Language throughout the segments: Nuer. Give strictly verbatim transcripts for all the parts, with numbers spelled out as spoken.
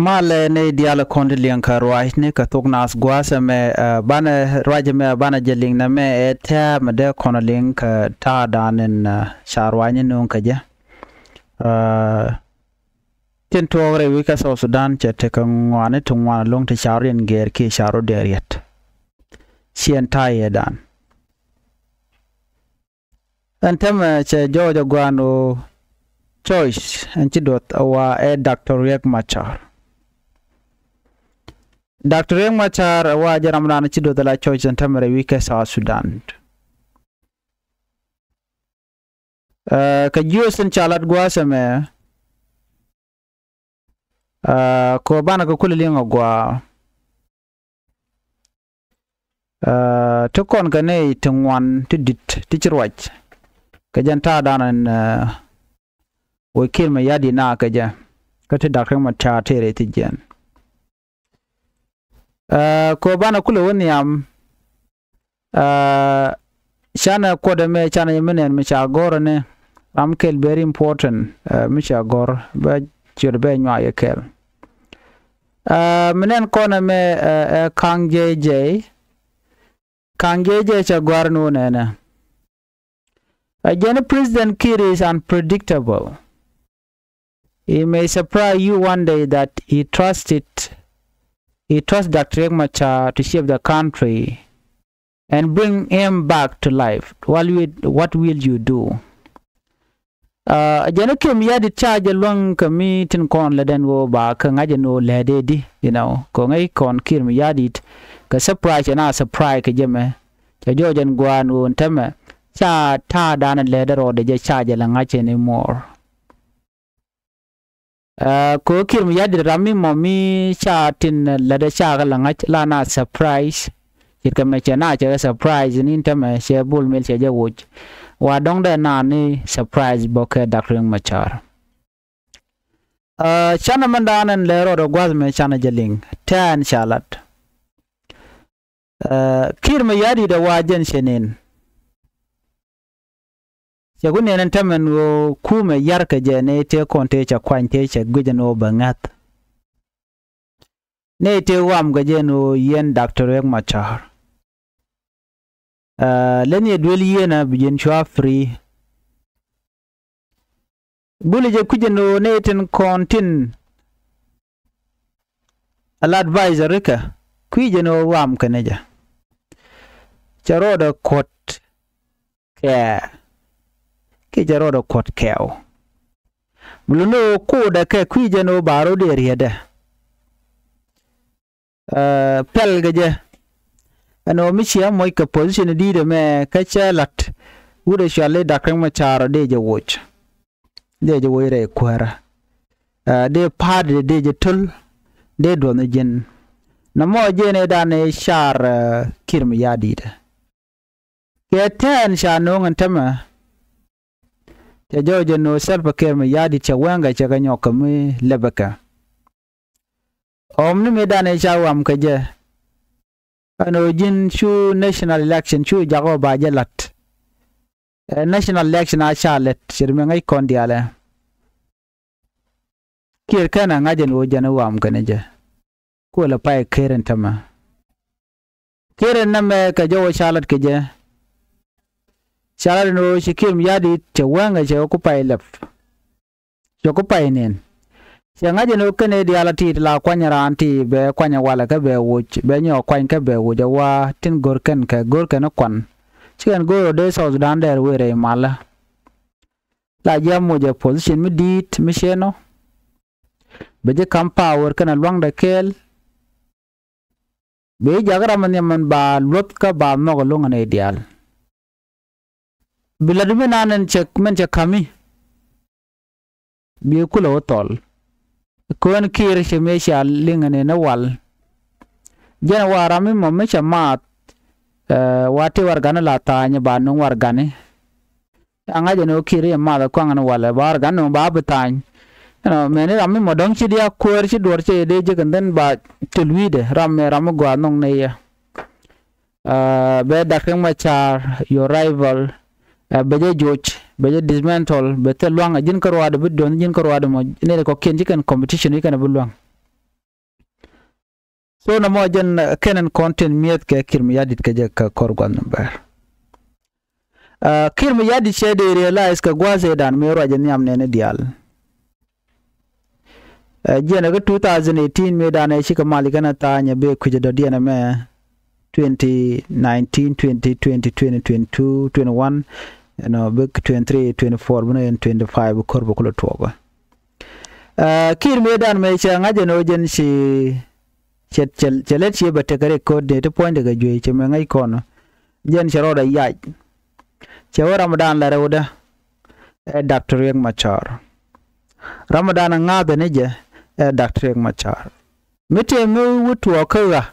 Malɛ ni diaal kɔn ti liŋ kɛ ruacni kɛ thok naath gua̱a̱th ɛmɛ, ɛ, banɛ ruac ɛmɛ banɛ jɛ liŋ nɛmɛ ɛ tɛ̈ɛ̈ mɛ dee kɔn liŋ kɛ ta̱a̱dan in, ɛ, ca ruacni nööŋ kɛ jɛ. Ɛ, tin tuɔɔk rɛy wi̱c kä South Sudan cɛ tekɛ ŋɔaani ti ŋuan ɛlɔ̱ŋ ti ca rɔ riɛn gɛɛr kiɛ ca rɔ dee riɛt. Ciɛn ta̱a̱ yɛ dan. Ɛn täämɛ cɛ jɔɔc ɛ gua̱a̱n ɣöö choice ɛn ci duɔth ɛ wa ɛ Doctor Riek Machar. Doctor Riek Machar ɛ wa jɛ ramdan ci duɔth ɛ la choice ɛn täämɛ rɛy wi̱c kä South Sudan. Ɛ, kɛ jiöth in ca lat gua̱a̱th ɛmɛ, ɛ, kɛ ɣöö banɛ kɛ kulɛ liŋ ɛ gua̱a̱. Ɛ, ti kɔn kɛ nɛy ti ŋuan ti di̱t ti ci ruac kɛ jɛn ta̱a̱dan ɛn, ɛ, wec Kiir Mayardit na kɛ jɛ kä ti Doctor Riek Machar tëë rɛy thi jiɛn. Ɛ, kɛ ɣöö banɛ kulɛ wä nhiam, ɛ, canɛ kuɔt ɛmɛ canɛ jɛ mi nɛn mi ca gɔ̱r ɛnɛ ram kɛl very important, ɛ, mi ca gɔ̱r bɛ ciöt bɛ nyuak yɛ kɛl. Ɛ, mi nɛn kɔn ɛmɛ, ɛ, ɛ Kaŋ Jɛy Jɛy. Kaŋ Jɛy Jɛy cɛ gua̱r ni wä nɛnɛ. Ɛ jɛn President Kiir is unpredictable. He may surprise you one day that he trusted, he trust Doctor Riek Machar to shape the country and bring him back to life. What will, what will you do? Ɛ, jɛn Kiir Mayardit ca jɛ luäŋ kɛ mi tin kɔn lɛ den ɣöö ba kɛ ŋa̱c ɛn ɣöö lɛ dee di, you know, kɛ ŋäc kɔn Kiir Mayardit kɛ surprise ɛn a surprise kɛ jɛ mɛ. Cɛ jɔɔc ɛn gua̱a̱n ɣöö ɛn täämɛ ca ta̱a̱dan lɛ dee rɔɔdɛ jɛ ca jɛ lɛ ŋa̱c anymore. Ɛ, kɛ ɣöö Kiir Mayardit ram mi mɔ mi ca tin lätdɛ ca kɛ lɛ ŋa̱c la na surprise. Ce̱tkɛ mɛ cɛ na cɛ kɛ surprise ni täämɛ cɛ Bol Mel cɛ jɛ woc. Wa dɔ̱ŋ dee na ni surprise bä kɛ Doctor Riek Machar. Ɛ, canɛ mɛn da̱a̱n ɛn lɛ rɔɔdɛ gua̱th mɛ canɛ jɛ liŋ tɛ̈ɛ̈n ca lat. Ɛ, Kiir Mayardit ɛ wa jɛn cɛ nin. Cɛ ku nɛn ɛn täämɛ ɛn ɣöö kumɛ yar kɛ jɛ nɛy tëë kɔn tëë cɛ kuany tëë cɛ guic ɛn ɣöö bɛ ŋäth. Nɛy tëë ɣɔam kɛ jɛ ɛn ɣöö yɛn Doctor Riek Machar. Ɛ, leny yɛ duel yieenä bi ji̱n cua free. Buli jɛ kui̱c ɛn ɣöö nɛy tin kɔn tin ala advisor rikä kui̱c ɛn ɣöö ɣɔam kɛnɛ jɛ. Cɛ rɔɔdɛ kuɔt kɛ kiɛ cɛ rɔɔdɛ kuɔt kɛɛw. Mi luni ɣöö kuudɛ kɛ kui̱c ɛn ɣöö ba rɔɔdɛ rietdɛ. Ɛ, pɛl kɛ jɛ ɛn ɣöö mi ciɛ moc kɛ position di̱i̱t ɛmɛ kä cɛ la̱t wut ɛ cɔal i̱ Doctor Riek Machar dee jɛ woc. Dee jɛ woc rɛy kuäärä. Ɛ, dee pa̱a̱t dee jɛ töl dee duɔth ni ji̱n. Nɔmɔ jɛn ëëdan ëë car, ɛ, Kiir Mayardit. Kɛ tɛ̈ɛ̈n ca nööŋ ɛn täämɛ. Cɛ jɔɔc ɛn ɣöö Salva Kiir Mayardit cɛ wääŋkɛ cɛ kɛ nyɔk kɛ mi lɛpɛ kɛ. Ɣɔm ni mëëdan ëë ca ɣɔam kɛ jɛ ɛn ɣöö ji̱n cu national election cu jakä ba jɛ la̱t. Ɛ, national election a ca lät ce̱t mi ŋäc kɔn diaalɛ. Kiir kɛn a ŋa̱c ɛn ɣöö jɛn i̱ ɣɔam kɛnɛ jɛ. Kuël a pay Kiir ɛn täämɛ. Kiir ɛn nɛmɛ kɛ jɔwä ca lat kɛ jɛ. Ca lat ɛn ɣöö ci Kiir Mayardit cɛ wääŋɛ cɛ ku pay lɛp. Cɛ ku pay niɛn. Cɛ ŋa̱c ɛn ɣöö kɛn ëë diaal a ti ti la kuany raan ti bɛ kuany walɛ kä bɛ woc bɛ nyɔk kuany kä bɛ woc a wa tin go̱r kɛn kɛ go̱r kɛn kuan. Ci kɛn go̱r ɣöö dee South Sudan dɛɛr wëë rɛy malä. La ji̱ a moc ɛ position mi di̱i̱t mi ciɛ nɔ. Bɛ ji̱ ka̱m power kɛnɛ lua̱ŋdɛ kɛɛl. Bɛ ji̱ jakä ram mi nhiam min ba luɔth kä ba nhɔk ɛlɔ̱ŋ ɛn ëë diaal. Bi la̱t mi naan ɛn cɛ min cɛ ka̱mi. Bi kulɛ wä thɔl. Kön Kiir ci mëë cia liŋ ɛn ëë ni wal. Jɛn wa ram mi mɔ mi cɛ maath. Ɛ, wa ti warɛgani la tha̱a̱ny ba nuŋ warɛgani. A ŋa̱c ɛn ɣöö Kiir i̱ math ɛ kɔaŋ ɛn walɛ ba warɛgan nuŋ ba bi tha̱a̱ny. Ɛnɔ mɛni ram mi mɔ dɔ̱ŋ ci diaak kuäär ci duɔ̱ɔ̱r cɛ yɛ dee jek ɛn dhän ba thil wi̱i̱dɛ ram mɛ ram mi gɔaa nhɔk nɛy yɛ. Aa, bɛ Doctor Riek Machar, your rival, aa, bɛ jɛ joc, bɛ jɛ dismantle, bɛ thil lua̱ŋ ɛ ji̱n kä ruaadɛ bi duɔ̱nh ji̱n kä ruaadɛ mɔ nɛy kɔ̱kiɛn ci kɛn competition ci kɛn bi lua̱ŋ. So nɔmɔ jɛn kɛn ɛn kɔn tin mi̱eth kɛ Kiir Mayardit kɛ jɛ kɛ kɔr gua̱th ni bɛr. Kiir Mayardit cɛ dee realize kɛ gua̱a̱th ëëdan mëë ruacɛ nhiam nɛni diaal. Jiɛn kä two thousand eighteen mëë danɛ cikɛ mal ikɛn a tha̱a̱nyɛ bee kui̱cɛ dɔ̱diɛn ɛmɛ, twenty nineteen, twenty twenty, twenty twenty-two, twenty-one, ɛnɔ bi twenty-three, twenty-four bi nɔ yɛn twenty-five bi ko̱r bi kulɛ tuɔɔkä. Kiir mëë dan mëë cɛ ŋa̱c ɛn ɣöö jɛn ci cɛ cɛ lɛt cië bɛ tekɛ rik ko̱r dee ti puɔ̱nydɛ kɛ juey cɛ mëë ŋäc kɔn. Jɛn cɛ rɔɔdɛ yac. Cɛ wä ramdan la rɛwdä ɛ Doctor Riek Machar. Ramdan ŋa̱thɛ ni jɛ ɛ Doctor Riek Machar. Mi tëë mi wä tuɔɔk kä ɣä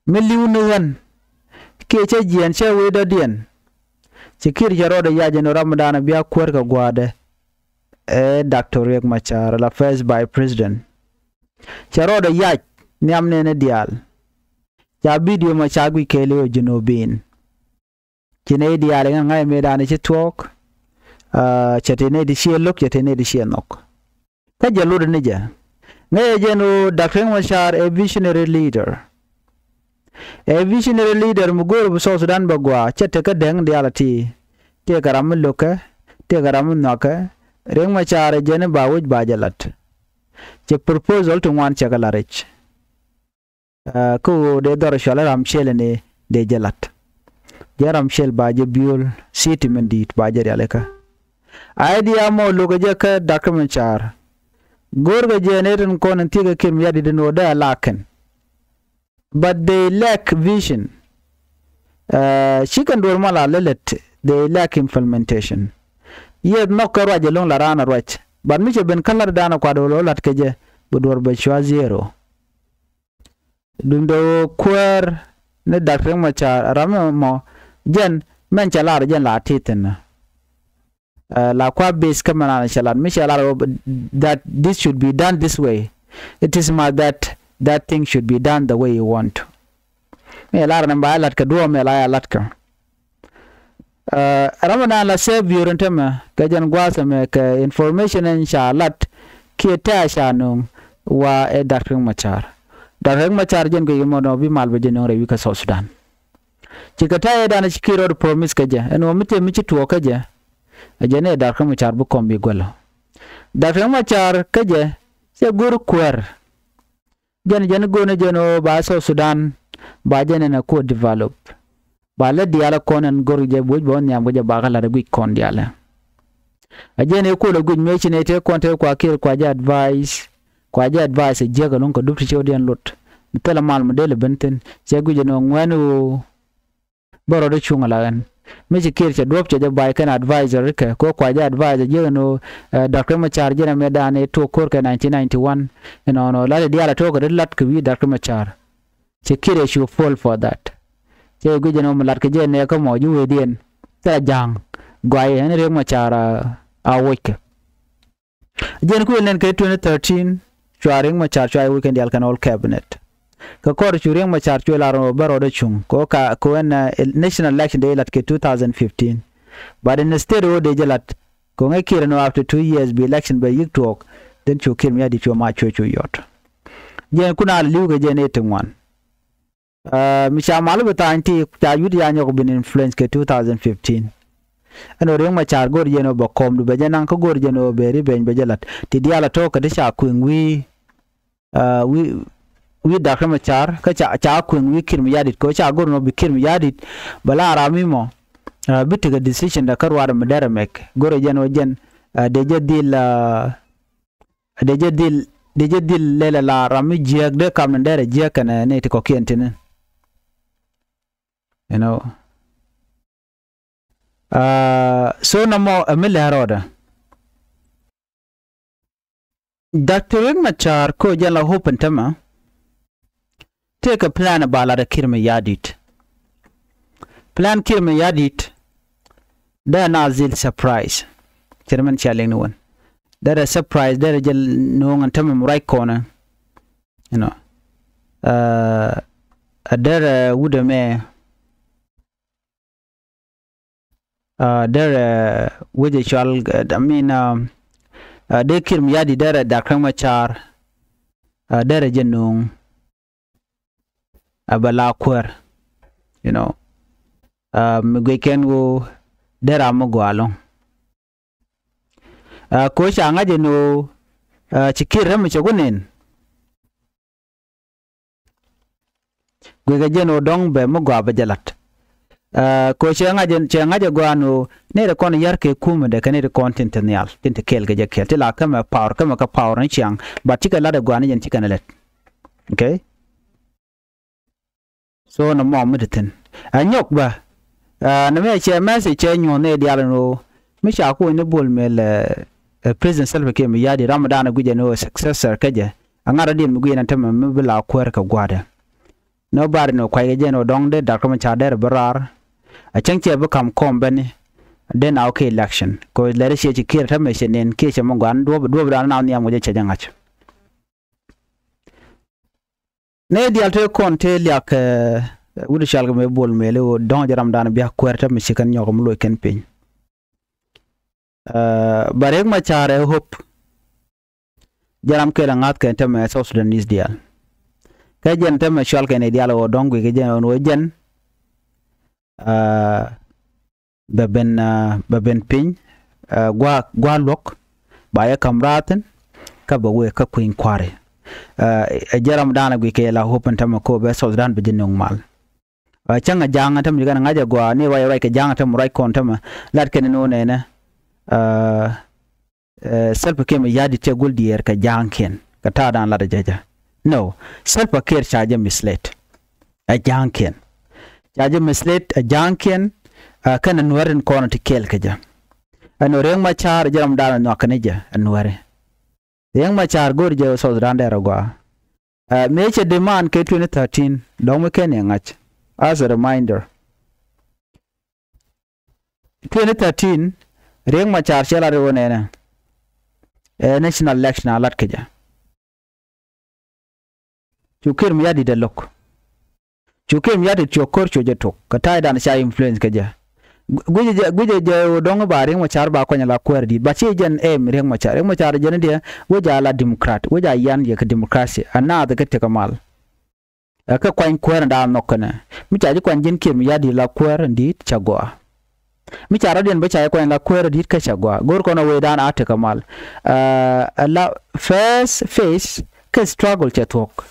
mi li̱w ni ɣän kiɛ cä jiɛɛn cä wee dɔ̱diɛn. Ci Kiir cɛ rɔɔdɛ yac ɛn ɣöö ramdan bia kuäär kɛ gua̱a̱dɛ ɛ Doctor Riek Machar la first vice president. Cɛ rɔɔdɛ yac nhiam nɛni diaal. Ca bidio mɔ ca guic kɛɛliw ɛ Junubin. Ci nɛy diaal iŋä ŋa̱c mëëdan ci thuɔ̱k. Cɛ te nɛy ti ciɛ lo̱k cɛ te nɛy ti ciɛ nhɔk. Kä jɛ lotdɛ ni jɛ ŋäcɛ jɛn ɣöö Doctor Riek Machar ɛ visionary leader. Ɛ visionary leader mi go̱o̱r bi South Sudan bɛ gua̱a̱ cɛ tekä dɛŋ diaal a ti. Tëëkɛ ram mi lo̱kɛ tëëkɛ ram mi nhɔakɛ. Riek Machar ɛ jɛn i̱ ba wec ba jɛ la̱t. Cɛ proposal ti ŋuan cɛ kɛ la̱t rɛc. Kä ɣöö dee dhɔr cual ram ciel ni dee jɛ la̱t. Jɛ ram ciel ba jɛ biöl city min di̱i̱t ba jɛ rialikä. Idea mɔ lo̱kɛ jɛ kä Doctor Machar. Go̱o̱rkɛ jɛ ni tin kɔn in thiekɛ Kiir Mayardit in ɣöö dee a lakɛn. But they lack vision. Ci kɛn duɔ̱ɔ̱r mal a lɛ lät they lack implementation. Yieth nhɔk kɛ ruac ɛlɔ̱ŋ la raan a ruac. But mi cɛ ben kä la̱t dan a kuat ɣöö la̱t kɛ jɛ bi duɔ̱ɔ̱r bɛ cua zero. Duundɛ ɣöö kuäär ni Doctor Riek Machar ram mɔ jɛn mɛn cɛ lar jɛn la ti thi̱n. La kua base kä mɛn an cɛ lar mi cɛ lar ɣöö that this should be done this way. It is my that that thing should be done the way you want. Mi lar ni ba lat kɛ duɔ̱ɔ̱m mi la ya lat kɛ. Ram mi naan la sɛ biöör in tämɛ kɛ jɛn gua̱a̱th ɛmɛ kɛ information in ca lat kiɛ tɛ̈ a ca nööŋ wa ɛ Doctor Riek Machar. Doctor Riek Machar jɛn guic mɔ nɔ bi mal bɛ jɛ nööŋ rɛy wi̱i̱ kä South Sudan. Ci kɛ ta̱yɛ dan ci Kiir rɔɔd promise kä jɛ ɛn ɣöö mi tëë mi ci tuɔɔk kä jɛ. Ɛ jɛn ɛ Doctor Riek Machar bi kɔm bi guäl ɔ. Doctor Riek Machar kä jɛ cɛ go̱r kuäär. Jɛn jɛn go̱n jɛn ɣöö ba South Sudan ba jɛn ɛn a kuɔt develop. Ba lät diaal kɔn ɛn go̱r jɛ buɔ̱c bä nhiam kɛ jɛ bakä lat ɛ guic kɔn diaal. A jɛn ɛ kuɔl ɛ guic mëë ci nɛy tëë kɔn tëë kua Kiir kua jɛ advice. Kua jɛ advice ɛ jiäk ɛlɔ̱ŋ kɛ dup ti cɛ wä diɛn lot. Mi thilɛ mal mi dee lɛ ben thi̱n cɛ guic ɛn ɣöö ŋuɛ̈ni ɣöö bä rɔɔdɛ cuŋ ala ɣän. Mi ci Kiir cɛ duɔ̱p cɛ jɛ ba̱a̱c kɛn advisor kɛ kɛ kua jɛ advisor jiäk ɛn ɣöö Doctor Machar jɛn ɛmɛ dan ɛ tuɔɔk ko̱r kɛ nineteen ninety-one. Ɛnɔnɔ lat ɛ diaal ɛ tuɔɔk kɛ ri lat kɛ wi̱i̱ Doctor Machar. Cɛ Kiir ɛ cu fall for that. Cɛ guic ɛn ɣöö mi lat kɛ jɛ nɛɛkä mɔ ji̱ wëëdiɛn thilɛ ja̱a̱ŋ. Guay ɛn Riek Machar a wockɛ. Jɛn kuël nɛn kɛ twenty thirteen cua Riek Machar cua i̱ wec kɛn diaal kɛn ɣɔl cabinet. Kɛ kɔr cu Riek Machar cuɛ lar ɣöö bä rɔɔdɛ cuŋ kɛ ɣöö ka kɛ ɣöö ɛn national election dee lat kɛ two thousand fifteen. But instead ɣöö dee jɛ lat kɛ ɣöö ŋäc Kiir ɛn ɣöö after two years bi election bɛ yi̱k tuɔɔk. Then cu Kiir Mayardit cuɛ mac cuɛ cu yɔt. Jɛn kun a li̱w kɛ jɛn ëë ti ŋuan. Mi ca mal bi tha̱a̱ny ti ca yut ya nyɔk bin influence kɛ two thousand fifteen. Ɛn ɣöö Riek Machar go̱r jɛn ɣöö bɛ kɔmdu bɛ jɛ naŋ kä go̱r jɛn ɣöö bɛ ri beny bɛ jɛ la̱t ti diaal a to̱k kɛ ti ca kui̱ŋ wi̱i̱. Wi̱i̱ wi̱i̱ Doctor Machar kä ca ca kui̱ŋ wi̱i̱ Kiir Mayardit kɛ ɣöö ca go̱r nɔ bi Kiir Mayardit bɛ la ram mi mɔ. Bi tekɛ decision dɛ kä ruaadɛ mi derɛ mɛk go̱r jɛn ɣöö jɛn dee jɛ dhil. Dee jɛ dhil dee jɛ dhil lɛlɛ la ram mi jiääk dee kam ni derɛ jiääk kɛnɛ ni ti kɔ̱kiɛn tini. You know. So nɔmɔ ɛ mi lɛ̱r rɔɔdɛ. Doctor Riek Machar ko jɛn la hope in tämɛ. Tëëkɛ plan ba lat ɛ Kiir Mayardit. Plan Kiir Mayardit dee na dhil surprise. Cɛ ri mɛn cia liŋ ni wän derɛ surprise derɛ jɛ no̱o̱ŋ ɛn tämɛ mi ruac kɔnɛ. You know. Ɛ derɛ wut ɛmɛ. Derɛ wecɛ cual I mean dee Kiir Mayardit derɛ Doctor Machar. Derɛ jɛ no̱o̱ŋ. a bɛ la kuäär, you know. Mi guic kɛn ɣöö dee ram mi gɔaa ɛlɔ̱ŋ. Ɛ, kɛ ɣöö ca ŋa̱c ɛn ɣöö, ɛ, ci Kiir räm cɛ ku nɛn. Guikɛ jɛn ɣöö dɔ̱ŋ bɛ mi gɔaa bɛ jɛ la̱t. Ɛ, kɛ ɣöö cɛ ŋa̱c ɛ, cɛ ŋa̱c ɛ gɔaa ɛn ɣöö nɛy ti kɔn yär kɛ kumɛdɛ kɛ nɛy ti kɔn tin te nhial, tin te kɛɛl kɛ jɛ kɛɛl, ti la kämɛ power, kämɛ kä power ni ciaŋ, but cikɛ la̱t ɛ gɔaa ni jɛn cikɛ ni lät. Okay? So nɔmɔ mi te thi̱n ɛ nyɔk bä. Ɛ, nɛmɛ cɛ message cɛ nyuɔ̱th nɛy diaal ɛn ɣöö mi ca ku wä ni Bol Mel, ɛ, ɛ, President Salva Kiir Mayardit, ram mi da̱a̱n ɛ guic ɛn ɣöö successor kä jɛ. Ɛ ŋa̱t rɔ̱diɛn mi guic ɛn tämɛ mi bi la kuäär kɛ gua̱a̱thdɛ. Nobody ni kuackɛ jɛ ɛn ɣöö dɔ̱ŋ dee da̱r kä mi ca dɛr bi raar. Ɛ cäŋ cɛ bi ka̱m kɔm beni. Dee na wä kɛ election kɛ ɣöö lɛri ciɛ ci Kiir tämɛ cɛ nɛn kiɛ cɛ mi gɔaa, duɔ̱ɔ̱p, duɔ̱ɔ̱pdan na nhiam wä jɛ cɛ jɛ ŋa̱c. Nɛy diaal tëë kɔn tëë liak, ɛ, wut cɔalkɛ mëë Bol Mel i̱ ɣöö dɔ̱ŋ jɛ ramdan bia kuäär tämɛ ci kɛn nyɔk mi loc kɛn piny. Ɛ, bä Riek Machar ɛ hope. Jɛ ram kɛl ɛ ŋa̱th kɛn tämɛ South Sudanese diaal. Kä jɛn tämɛ cɔalkɛ nɛy diaal ɣöö dɔ̱ŋ guikɛ jɛn ɣöö jɛn. Ɛ, bɛ ben, ɛ, bɛ ben piny, ɛ, gua̱a̱, gua̱a̱ luɔ̱k, ba yɛ ka̱m raathin, kä bɛ wëë kä kui̱ny kua̱ri. Ɛ, ɛ jɛ ramdan ɛ guikɛ la hope ɛn tämɛ kɛ ɣöö bɛ South Sudan bɛ jɛ nöŋ mal. Ɛ, cäŋ ɛ ja̱a̱ŋ ɛn tämɛ ci kɛn ɛ ŋa̱c ɛ gɔaa ni ruac, ruac kɛ ja̱a̱ŋ ɛn tämɛ ruac kɔn tämɛ. Lat kɛn ni wä nɛnɛ. Ɛ, Ɛ, Salva Kiir Mayardit cɛ go̱l diɛɛr kɛ ja̱a̱ŋkiɛn kɛ ta̱a̱dan lat ɛ jɛ jɛ. No, Salva Kiir ca jɛ mislead. Ɛ ja̱a̱ŋkiɛn. Ca jɛ mislead ɛ ja̱a̱ŋkiɛn, ɛ, kɛn ɛ Nuäär tin kɔn ti kɛɛl kɛ jɛ. Ɛn ɣöö Riek Machar jɛ ramdan ɛ nhɔakɛ ni jɛ ɛ Nuääri. Riek Machar go̱o̱r jɛ South Sudan dɛr ɛ gɔaa. Ɛ, mëë cɛ demand kɛ twenty thirteen, dɔ̱ŋ mi kɛn yɛ ŋa̱c. As a reminder. Twenty thirteen, Riek Machar cɛ lat i̱ ɣöö nɛnɛ, ɛ, national election a lat kɛ jɛ. Cu Kiir Mayardit ɛ lo̱k. Cu Kiir Mayardit cu ko̱r cu jɛ tok kɛ ta̱ydan ca influence kɛ jɛ. Guicɛ jɛ, guicɛ jɛ ɣöö dɔ̱ŋ ba Riek Machar ba kuany ala kuäär di̱i̱t, but ci jɛn aim Riek Machar. Riek Machar jɛn diɛ wec a la democrat, wec a yan yɛ kɛ democracy, a naath kɛ tekɛ mal. Ɛ, kɛ kuany kuäär in da̱a̱n nhɔk kɛnɛ. Mi ca ji̱ kuany ji̱n Kiir Mayardit la kuäär in di̱i̱t cɛ gɔaa. Mi ca rɔ̱diɛn bä ca ji̱ kuany la kuäär in di̱i̱t kä cɛ gɔaa. Go̱o̱r kɔn ɛ wecdan a tekɛ mal. Ɛ, ɛ la first phase kɛ struggle cɛ thuɔ̱k.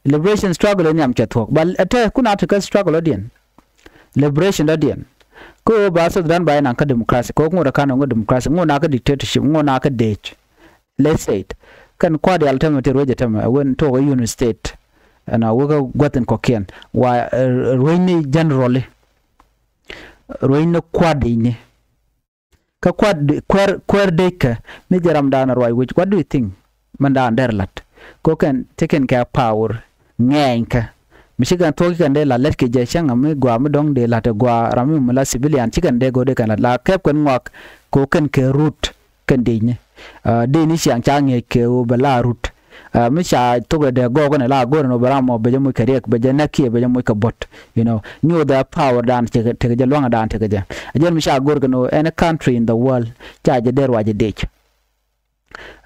Liberation struggle in nhiam cɛ thuɔ̱k. But ɛ te kun a tekɛ struggle rɔ̱diɛn. Liberation rɔ̱diɛn. Kä ɣöö ba South Sudan ba inaŋ kä democracy. Kɛ ɣöö ŋot ɛ ka̱n ɛ ŋot democracy. Ŋot na kä dictatorship. Ŋot na kä dec. Let's say it. Kɛn kua̱r diaal tämɛ ti ruecɛ tämɛ ɛ wen tok ɛ Unity State. Ɛn a wek ɛ gua̱th in kɔ̱kiɛn. Wa, ɛ, ruecni generally. Ruecni kua̱r dicni. Kä kua̱r, kuäär, kuäär deckä mi jɛ ramdan a ruac wec. What do you think? Mɛn daan dɛr la̱t. Kɛ kɛn ti kɛn kɛ power ŋɛɛnykä. Mi ci kɛn thuɔ̱k ci kɛn dee la̱t lät kɛ jɛ cäŋ mi gɔaa mi dɔ̱ŋ dee la̱t ɛ gɔaa ram mi mi la civilian ci kɛn dee go̱o̱r dee kɛn la̱t la kɛp kɛn ŋɔak kɛ kɛn kɛ rut. Kɛn dicni. Ɛ, dicni ciaŋ ca ŋi̱eec kɛ ɣöö bɛ la rut. Ɛ, mi ca thok dee gɔɔk kɛn la go̱o̱r ɛn ɣöö bɛ ram mɔ bɛ jɛ moc kɛ riɛk bɛ jɛ näk kiɛ bɛ jɛ moc kɛ buɔ̱t. You know, nyothɛ power dan tekɛ, tekɛ jɛ luaŋdan tekɛ jɛ. Ɛ jɛn mi ca go̱o̱r kɛn ɣöö any country in the world ca jɛ dee ruac jɛ dec.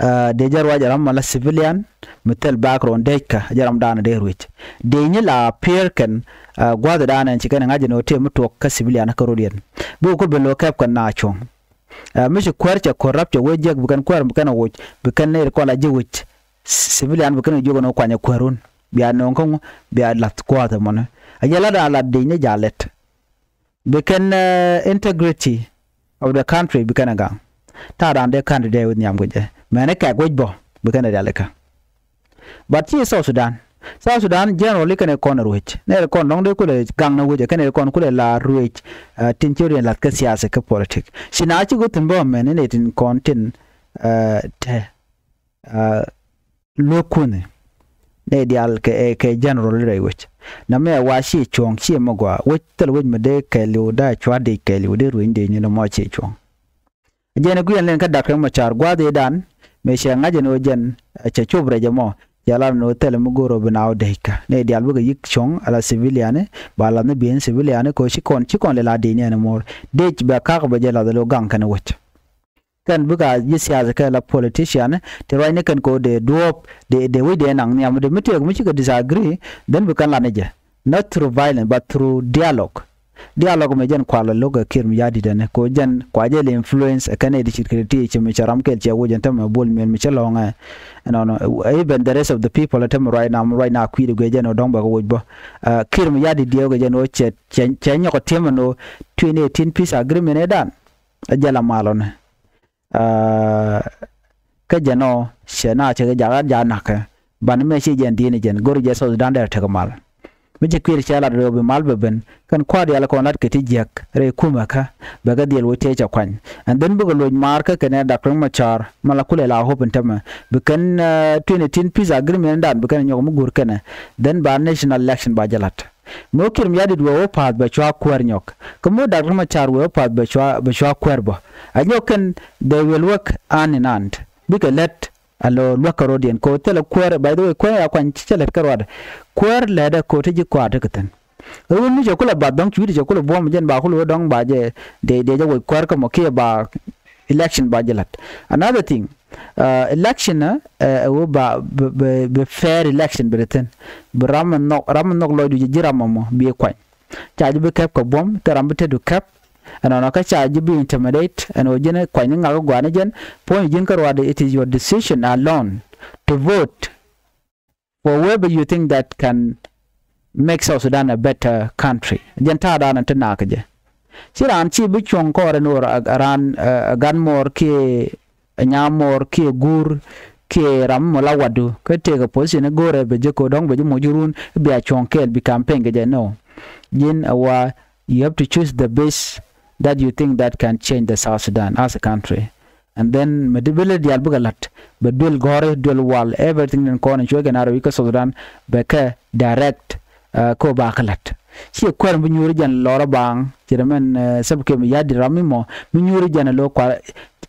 Ɛ, dee jɛ ruac ɛ ram mɔ la civilian mi thil background deckä jɛ ramdan dee ruec. Dicni la appear kɛn, ɛ, gua̱thdan ɛn ci kɛn ŋa̱c ɛn ɣöö tëë mi tuɔɔk kä civilian kä rut yɛn. Bi wä ku ben lo̱ kɛp kɛn na cuɔ̱ŋ. Ɛ, mi ci kuäär cɛ ko̱r rap cɛ wec jiäk bi kɛn kuäär bi kɛn ɛ woc bi kɛn nɛy ti kɔn la ji̱ wec. Civilian bi kɛn ɛ jiök ɛn ɣöö kuanyɛ kuäärun bia nööŋ kä ŋu bia la̱th gua̱a̱th ɛmɔni. A jɛ lat a lat dicni ja̱ lɛt. Bi kɛn, ɛ, integrity of the country bi kɛn ɛ gaŋ. Ta̱a̱dan dee country dee wi̱i̱ nhiam kɛ jɛ mɛni kɛk wec bä bi kɛn ɛ rialikä. But ci South Sudan, South Sudan generally kɛn ɛ kɔn ruec nɛy ti kɔn dɔ̱ŋ dee kulɛ gaŋ ni wec ɛ kɛn ɛ kɔn kulɛ la ruec. Ɛ, tin ci riɛn la̱th kä siasa kä politik ci na ci go̱thin bä mɛn ni nɛy tin kɔn tin, ɛ, te, ɛ, luek kunh nɛy diaal kɛ, ɛ, kɛ general rɛy wec. Nɛmɛ wa ci cuɔ̱ŋ ci mi gɔaa wec thil wec mi dee kɛɛliw dee cua dec kɛɛliw dee ruec dec ni nɔmɔ ci cuɔ̱ŋ. Jɛn ɛ guiɛn lɛn kä Dak Riek Machar gua̱a̱th ëëdan mëë cɛ ŋa̱c ɛn ɣöö jɛn, ɛ, cɛ cop rɛc ɛmɔ. Cɛ lar ɛn ɣöö thilɛ mi go̱o̱r ɣöö bi naath dec kä nɛy diaal bikɛ yi̱k cuɔ̱ŋ ala civiliani ba lath ni bieyni civiliani kɛ ɣöö ci kɔn, ci kɔn lɛ la dec ni ɛn ɛ muɔ̱ɔ̱r. Dec bɛ ka̱k bɛ jɛ lath ɛ lo̱ gaŋ kɛn ɛ wec. Kɛn bikɛ a ji̱ siasa kɛ la politician ti ruacni kɛn kɛ ɣöö dee duɔ̱ɔ̱p dee, dee wec dee naŋ nhiam dee mi tëëk mi cikɛ disagree. Then bi kɛn lat ni jɛ. Not through violence, but through dialogue. Dialogue mɛ jɛn kua la lo̱k ɛ Kiir Mayardit ɛnɛ, ko jɛn kua jɛ lɛ influence ɛ kɛn ɛ di cit kɛ ti ci mi cɛ ram kɛl cɛ woc ɛn tämɛ Bol Mel mi cɛ lɔ̱ŋ ɛ. Ɛnɔnɔ, even the rest of the people ɛ tämɛ right now, right now kui̱dɛ guiɛ jɛn ɔ dɔ̱ŋ bɛ kɛ woc bä. Kiir Mayardit diɛw kɛ jɛn ɔ cɛ, cɛ, cɛ nyɔk ɛ tiɛmɛ nɔ twenty eighteen peace agreement ɛ dan. Ɛ jɛ la mal ɔnɛ. Kä jɛn ɔ cɛ na cɛ kɛ jakat ja nakä. Banɛ mɛ ci jɛn di̱i̱n jɛn go̱ri jɛ South Sudan dɛr tek mal. Mi ci Kiir cɛ lat rɛw bi mal bɛ ben kɛn kua̱r diaal kɔn lat kɛ ti jiäk rɛy kumɛ kä bɛ kɛ dhiɛl wec tëë cɛ kuany. And then bikɛ loc maar kä kɛnɛ Doctor Riek Machar mɛ la kulɛ la hope in tämɛ bi kɛn twenty eighteen peace agreement dan bi kɛn nyɔk mi guur kɛnɛ. Then ba national election ba jɛ lat. Mi wä Kiir Mayardit wee wä pa̱a̱th bɛ cua kuäär nyɔk. Kä mi wä Doctor Riek Machar wee wä pa̱a̱th bɛ cua, bɛ cua kuäär bä. A nyɔk kɛn they will work hand in hand. Bikɛ lät a lo luäk kärɔ̱diɛn ko thilɛ kuäär, by the way, kuäär ya kuany ci cɛ lät kärɔ̱dɛ. Kuäär lɛtdɛ ko ti ji̱ kua̱r ti kɛ thi̱n. Ɛ wun mi cɛ kulɛ bath dɔ̱ŋ cui̱t cɛ kulɛ buɔ̱m jɛn ba kulɛ wä dɔ̱ŋ ba jɛ dee, dee jɛ woc kuäär kä mɔ kiɛ ba election ba jɛ la̱t. Another thing, election ɛ wä ba bi, bi, bi fair election bi ri thi̱n. Bi ram mi nhɔk, ram mi nhɔk lɔcdu jɛ ji̱ ram mɔmɔ bi kuany. Ca ji̱ bi kɛp kɛ buɔ̱m thil ram bi tetdu kɛp. Ɛnɔnɔ kä ca ji̱ bi intimidate ɛn ɣöö ji̱n kuany ni ŋak i̱ gua̱a̱ni jɛn. Puɔ̱ny ji̱n kä ruaadɛ, it is your decision alone to vote for whoever you think that can make South Sudan a better country. Jɛn ta̱a̱ da̱a̱n ti nakä jɛ. Ci raan ci bi cuɔ̱ŋ kɔɔr ɛn ɣöö raan ɛ gan mɔɔr kiɛ ɛ nyam mɔɔr kiɛ guur kiɛ ram mɔ la watdu kä tëëkɛ position i̱ go̱o̱rɛ bɛ ji̱ ko̱dɔ̱ŋ bɛ ji̱ moc run i̱ bia cuɔ̱ŋ kɛɛl bi campaign kɛ jɛ. No. Ji̱n ɛ wa, you have to choose the best that you think that can change the South Sudan as a country. And then mi di bi lɛ diaal bikɛ la̱t bɛ duel gɔ̱ri duel wal everything in kɔn in cuɛ kɛ na rɛw ikä South Sudan bɛ kɛ direct kä ba kɛ la̱t. Ci kuɛr mi bi nyuuri jɛn lɔrä baŋ ci rɛ mɛn Salva Kiir Mayardit ram mi mɔ mi nyuuri jɛn lo kua.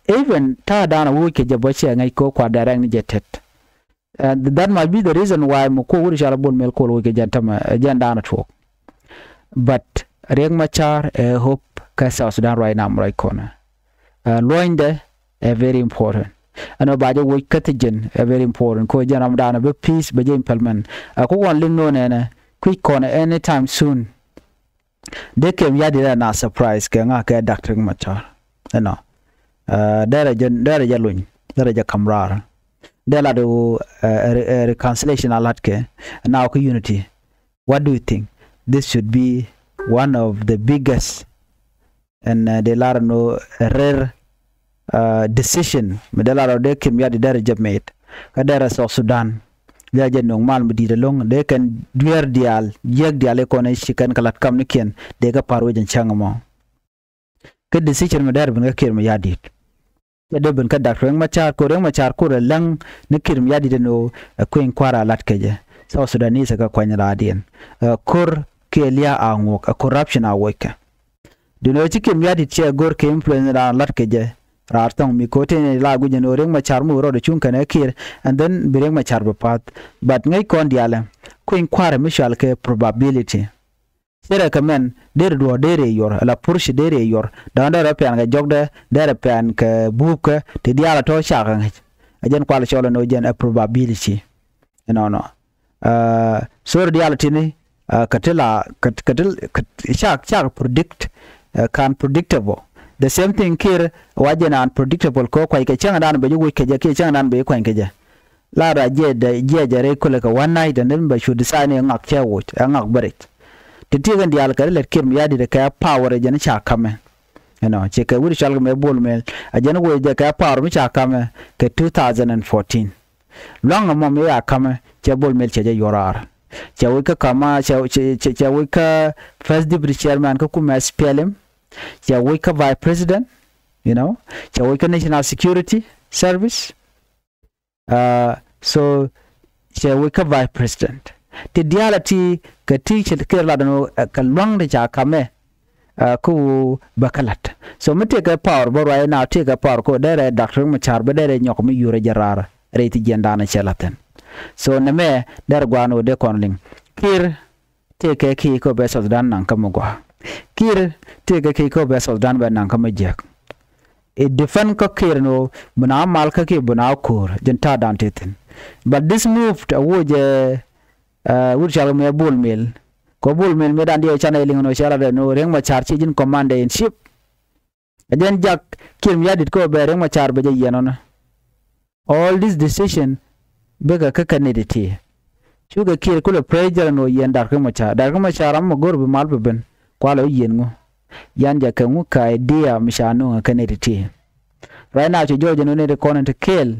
Even ta̱a̱ da̱a̱n a woc kɛ jɛ bä cɛ ŋäc ko kua direct ni jɛ tet. That might be the reason why mi kuɔ wut cɔal a Bol Mel kuɔl woc kɛ jɛn tämɛ jɛn da̱a̱n a tuɔɔk. But Riek Machar ɛ hope kä South Sudan right now mi ruac kɔnɛ. Luɔ̱nydɛ ɛ very important. Ɛn ɔ ba jɛ woc kä thi jɛn ɛ very important ko jɛn ram da̱a̱n a bä peace bɛ jɛ implement. Ɛ ku kɔn liŋ no̱o̱n ɛnɛ kui̱c kɔn anytime soon. Dee Kiir Mayardit ɛ na surprise kɛ ŋa kɛ Doctor Riek Machar. Ɛnɔ. Derɛ jɛ, derɛ jɛ luny derɛ jɛ kam raar. Dee lat wu reconciliation a lat kɛ na wä kä unity. What do you think? This should be one of the biggest and dee lar ni rer decision mi dee lar ni dee Kiir Mayardit derɛ jɛ made kä derɛ South Sudan. Dee jɛ nuŋ mal mi di̱i̱t ɛlɔ̱ŋ dee kɛn dueer diaal jiäk diaal i̱ kɔn i̱ ci kɛn kɛ la̱t kamnikiɛn dee kɛ pa̱r wec in cäŋ ɛmɔ. Kä decision mi dee rɛ ben kä Kiir Mayardit. Cɛ dee ben kä Doctor Riek Machar ko Riek Machar ko rɛ läŋ ni Kiir Mayardit ɛn ɣöö ɛ kueny kua̱r a la̱t kɛ jɛ. South Sudanese ɛ kɛ kuany raadiɛn. Ɛ ko̱r kiɛ lia̱a̱ a ŋuɔ̱k ɛ corruption a wockɛ. Duundɛ ɣöö ci Kiir Mayardit cɛ go̱r kɛ influence raan la̱t kɛ jɛ. Raar thɔŋ mi ko̱r tëë ni la guic ɛn ɣöö Riek Machar mi wä rɔɔdɛ cuŋ kɛnɛ Kiir and then bi Riek Machar bi pa̱th. But ŋäc kɔn diaalɛ kueny kua̱r mi cɔal kɛ probability. Ci recommend deri duɔ̱ɔ̱r deri yuɔr ala purci deri yuɔr da̱ŋ deri pian kɛ jɔkdɛ deri pian kɛ buupkɛ ti diaal a tɔ̱ cakɛ ŋäc. A jɛn kual cɔl ɛn ɣöö jɛn a probability. Ɛnɔnɔ. Sorry diaal tini kä ti la kä ti cak cak predict. Kan predictable. The same thing Kiir wa jɛn unpredictable kɛ kuac kɛ cäŋ dan bɛ ji̱ wuc kɛ jɛ kiɛ cäŋ dan bɛ ji̱ kuany kɛ jɛ. La ra jiɛc dɛ jiɛc jɛ rɛy kulɛ kɛ one night and then bɛ cu decide ni ŋak cɛ woc ɛ ŋak bä rɛc. Ti tiek in diaal kɛ ri lɛt Kiir Mayardit kɛ power ɛ jɛn ca kamɛ. Ɛnɔ ci kɛ wut cɔal kɛ mɛ Bol Mel a jɛn woc jɛ kɛ power mi ca kamɛ kɛ two thousand and fourteen. Luaŋ ɛmɔ mi ya kamɛ cɛ Bol Mel cɛ jɛ yuɔr raar. Cɛ woc kä kama cɛ cɛ cɛ woc kä first deputy chairman kä kumɛ S P L M. Cɛ woc kä vice president. You know, cɛ woc kä national security service. So cɛ woc kä vice president ti diaal a ti kɛ ti cɛ Kiir lat ɛn ɣöö kɛ lua̱ŋ ti ca kamɛ. Kä ɣöö bä kä la̱t so mi tëëkɛ power bä ruac ɛn a tëëkɛ power kä ɣöö derɛ Doctor Riek Machar bä derɛ nyɔk mi yurɛ jɛ raar rɛy ti jiɛn daanɔ cɛ la̱th thi̱n. So nɛmɛ derɛ gua̱a̱n ɣöö dee kɔn liŋ Kiir tëëkɛ ki̱i̱ kä bɛ South Sudan naŋ kä mi gɔaa. Kiir tëëkɛ ki̱i̱ kä bɛ South Sudan bɛ naŋ kä mi jiäk. It depend kä Kiir ni ɣöö bi na mal kä kiɛ bi na ko̱o̱r jɛn ta̱a̱ dan ti thi̱n. But this move a woc ɛ wut cɔal kɛ mɛ Bol Mel Kɔ Bol Mel mëë dan diɛ canɛ liŋ nɔ cɛ la dɛ nɔ Riek Machar ci ji̱n commander in chief. Ɛ jɛn jak Kiir Mayardit kɔ bɛ Riek Machar bɛ jɛ yiɛn ɔnɔ. All this decision bikɛ kä kɛ nɛy ti ti. Cukɛ Kiir kulɛ pressure nɔ yiɛn Doctor Machar. Doctor Machar ram mɔ go̱r bi mal bi ben. Kualɛ wä yiɛn ŋu. Yan jɛ kɛ ŋu ka idea mi ca no̱o̱ŋ ɛ kɛ nɛy ti ti. Right now ci jɔɔc ɛn ɣöö nɛy ti kɔn in ti kɛɛl,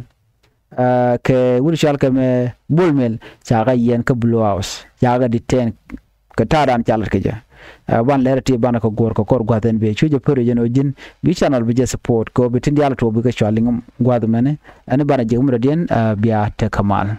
ah, kɛ wut cɔal kɛ mɛ Bol Mel ca kɛ yiɛn kä Blue House, ca kɛ detain kɛ ta̱a̱dan ca lat kɛ jɛ. Ah, ban lɛr ti banɛ kɛ guɔ̱r kɛ kɔr gua̱th ɛn bee cu jɛ pär jɛ nɔ ji̱n bi channel bi jɛ support kɛ ɣöö bi tin diaal tuɔɔk bi kɛ cɔal liŋ gua̱th mɛni. Ɛn banɛ jɛ kä mi dɔ̱diɛn, ah, bia tekɛ mal.